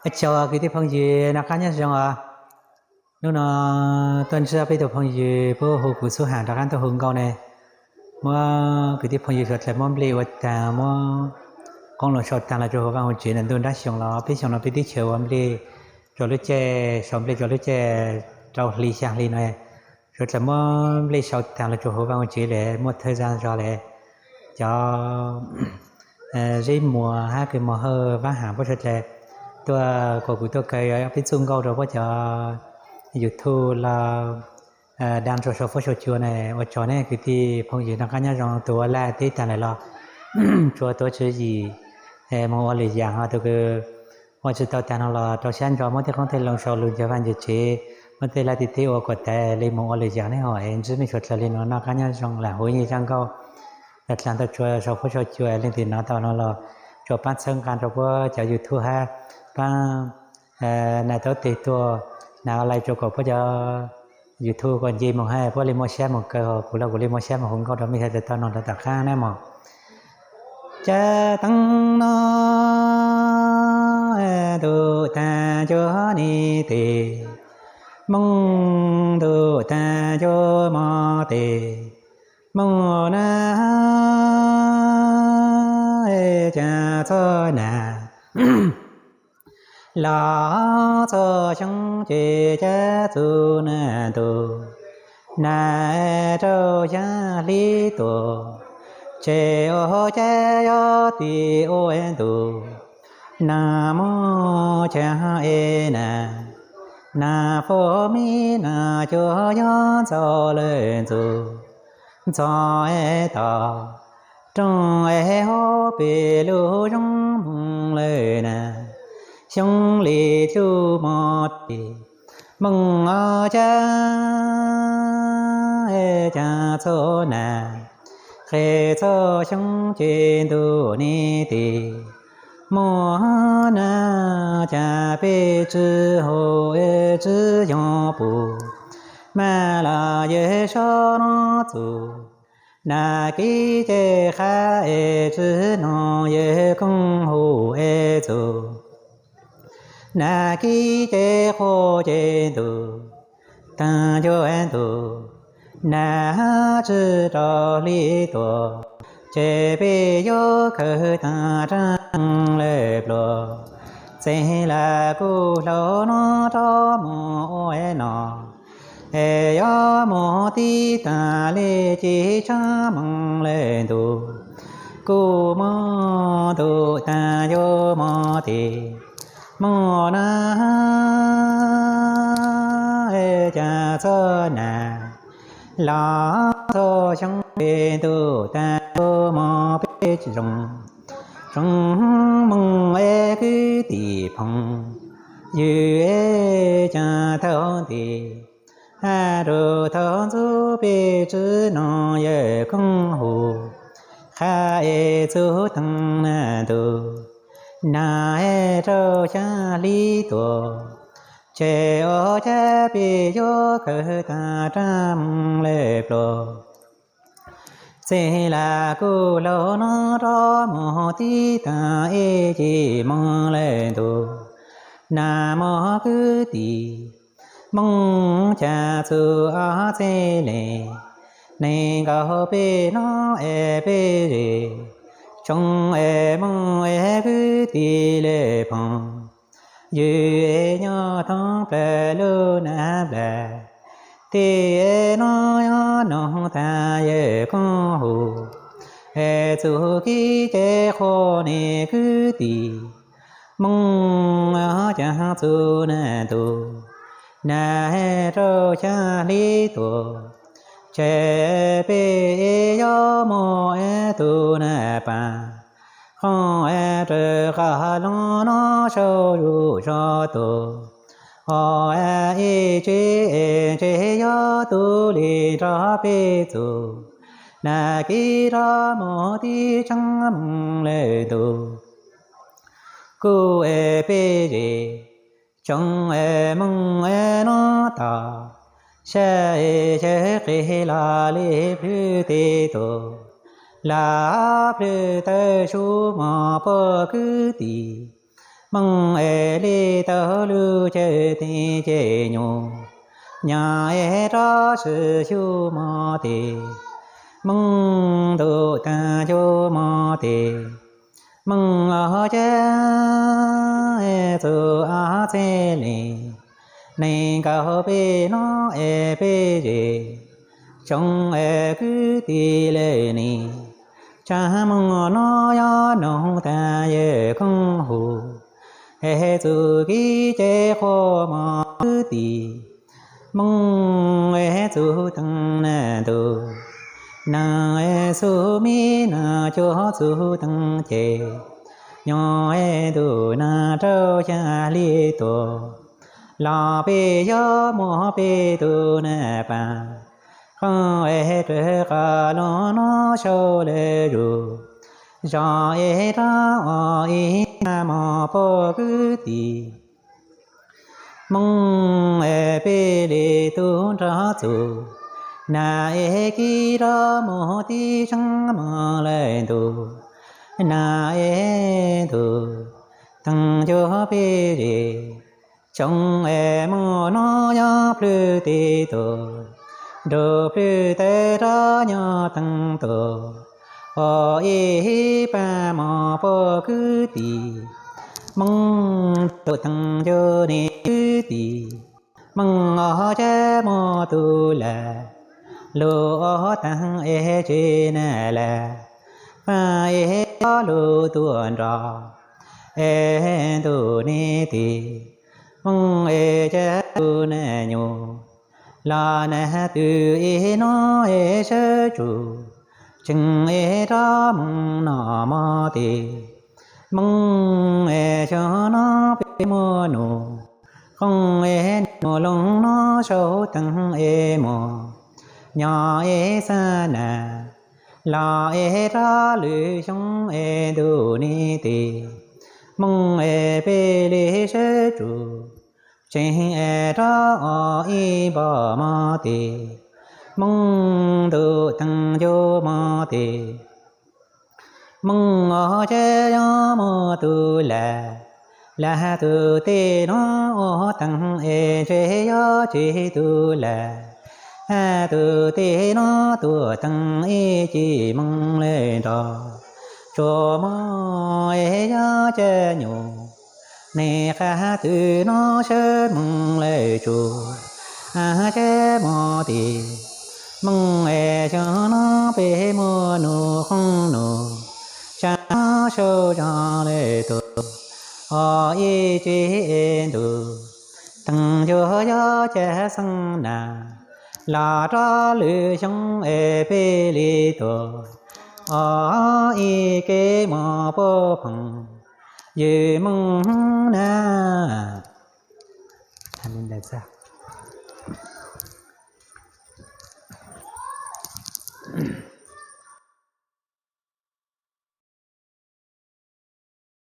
Ua tsaug kwv tij phooj ywg noj qab nyob zoo os. Hnub no tuaj ntsib peb tug phooj ywg puab hu kuv xub ham rov qab tuaj hu nkauj ne. Muab kwv tij phooj ywg suav dlawg muab nplej ua taag, muab qoob loo sau taag los rua huv vaaj huv tsev na. Ntuj nrab xyoo los peb xyoo no peb teb chaws ua nplej rua lub caij, sau nplej rua lub caij rau hli xyaa hli no. Suav dlawg muab nplej sau taag los rua huv vaaj huv tsev le, muaj thawj zag zog le. Cov zeb muas hab kws mos hawj vaab haam puab suav dlawg tuaj kuas kuv tuaj kaw peb txuj nkauj rua puab cov YouTube los da rua sau fuab sau cua na. Ua tsaug nej kwv tij phooj ywg noj qab nyob zoo. Tus ua laj teb taag lawm los tsuas tuav tswv yim moog ua lwm yaam, ho tus kws ua tsi tau taag no los rau sab ntso muab tej qoob tej loo sau lug ncawg vaaj ncawg tsev, muab tej laj tej teb ua kuas tas le moog ua lwm yaam ne. Ho es ntsib mej suav dlawg le nuav noj qab nyob zoo, lam hu ib zaj nkauj dlaag tau tsuas sau fuab sau cua, leej twg nov tau no los tsuas paab txhawb nqaa rua puab cov YouTube hab paab nas taub teg tuaj, nas like rua kom puab cov YouTube kuas nce moog hab puab le muaj sab moog kaw, ho kuv los kuv le muaj sab moog hu nkauj rua mej suav dlawg tau noog rua tom qaab na mog. Caj teeb no ntuj taag cuag ni tes, mooj ntuj taag cuag mo tes, mooj na caj txog nas los txog xyoo ces caj txug nas ntuj, nas rau xyaa hli tuaj, ces ua caj yog tim ua ntuj, nas muaj caj es nas, nas fuab mib nas cuag yog ntxaus lawm ntxug, ntxog es tom rooj es hauv peb lug zoo moog lawm na, xyoo li cuj mo tes, mooj ob caj caj txug nas, qhia txog xyoo ces ntuj ni tes, muaj nas caj peb tsi hu es tsi yog pum, mas los yawg sab no txug, nas kib ces qab es tsi noog yawg kooj hu es txug, nas kib ces quaj ces ntuj taag cuag ntuj, nas tsi rau hli tuaj, ces peb yuav khaws taag rab moog lawm pluag, txeeg lam kuj hlauv no rov moog ua no, es yuav moog tib taag le ces tsaab moog lawm ntuj, kuj moog ntuj taag yuav moog tes, moog na caj txog nas, los txog xyoo ces ntuj taag yuav moog peb tsi zoo, zoo moog es kwv tij phooj ywg es caj thaum ntej, hab rua thaum ntxov peb tsi noog yawg kooj hu, qab es txug taag nas ntuj, nas rau xyaa hli tuaj, ces ua caj peb yuav khaws taag rab moog lawm pluag, txeeg lam kuj hlauv no rov moog tib taag ib cim moog lawm ntuj, nas moog kwv tij, moog caj txug ob txheeb leej, neeg nkaus peb nov es peb ze, tsoom es moog es kwv tij le phooj ywg es nyob thoob plaws lub nab nplaj, tej es nov nyob noog taag yawg kooj hu, es txug kib ces quaj ne kwv tij, moog caj txug nas ntuj, nas rau xyaa hli tuaj, ces peb yuav moog es tug nas paab, qoom es raws qab loo nov sau zuj sau tuaj, o es ib tse es tse yuav tug le nrog peb txug, nas kib rov moog tib tsaab moog lawm ntuj, kuj es peb ze, tsoom es moog es nov tau, sab es xyaw qig los le plhws tes tuaj, los plhws tawm sub mog puab kwv tij, Moog es li tau lug cawm tij ces nyuj, nyag es rov swm xyuv mov tes. Moog ntuj taag cuj mov tes, moog ob cag txug ob txheb le, neeg nkaus peb nob es peb ze, tsoom es kwv tij lawm ne. Tsaam moog nuav yog noog taag yawg koog huv, es txuj kev cai qhuas mov kwv tij. Moog es txug teeg nag ntug, naag es xub me naag cuag txug teeg ces, nyuj es ntuj naag rau xyaa hli tuaj, los peb yog muaj peb tug nag paag. Qoom es rwg qab lug nuav sau lawm zug, zog es rov ua ib tag mov pog kwv tij. Moog es peb le tug nrog txug, nag es kib rov mus tib tseeb moog lawm ntug, nag es ntug taag cuag peb ze, tsoom es muaj nuav yog plwg teg tuaj, nrug plwg tawv rov nyob teeg tuaj, ua ib pab mov pog kwv tij. Moog ntuj taag cuag ne kwv tij, moog ob cag muaj tug lag, lug ob taag es tseg nag lag, paab es ob lug tuaj nrog, es ntuj ne tes. Moog es cag tug nag nyuj, los nag twg es nuav es sawv tsuj, tseem es rov moog noj mov tes. Moog es xyoo nuav peb muaj num, qoom es num loog nuav sau teeg es muaj, nyog es xab nag, los es rov lwm xyoo es ntuj ne tes. Moog es peb le sawv tsuj, tseem es rov ua ib npoj mov tes. Moog ntuj taag cuag mov tes, moog ob cag yog muaj tug lag, lag tug teg nuav ob taag es tseg yog tseg tug lag, hab tug teg nuav tuaj teeg ib ceg moog lawm nrog, tsuas moog es yog cag nyuj, neeg qab twg nuav sawv moog lawm tsuj, ab cag mov tes. Moog es xyoo nuav peb muaj num qoom num, tsaam nuav sau zog lawm tuaj, ua ib ceg es ntuj taag cuag yog cag xab nag, los rov lwm xyoo es peb le tuaj, ua ib ke mov puab phoom, ywg moog nag.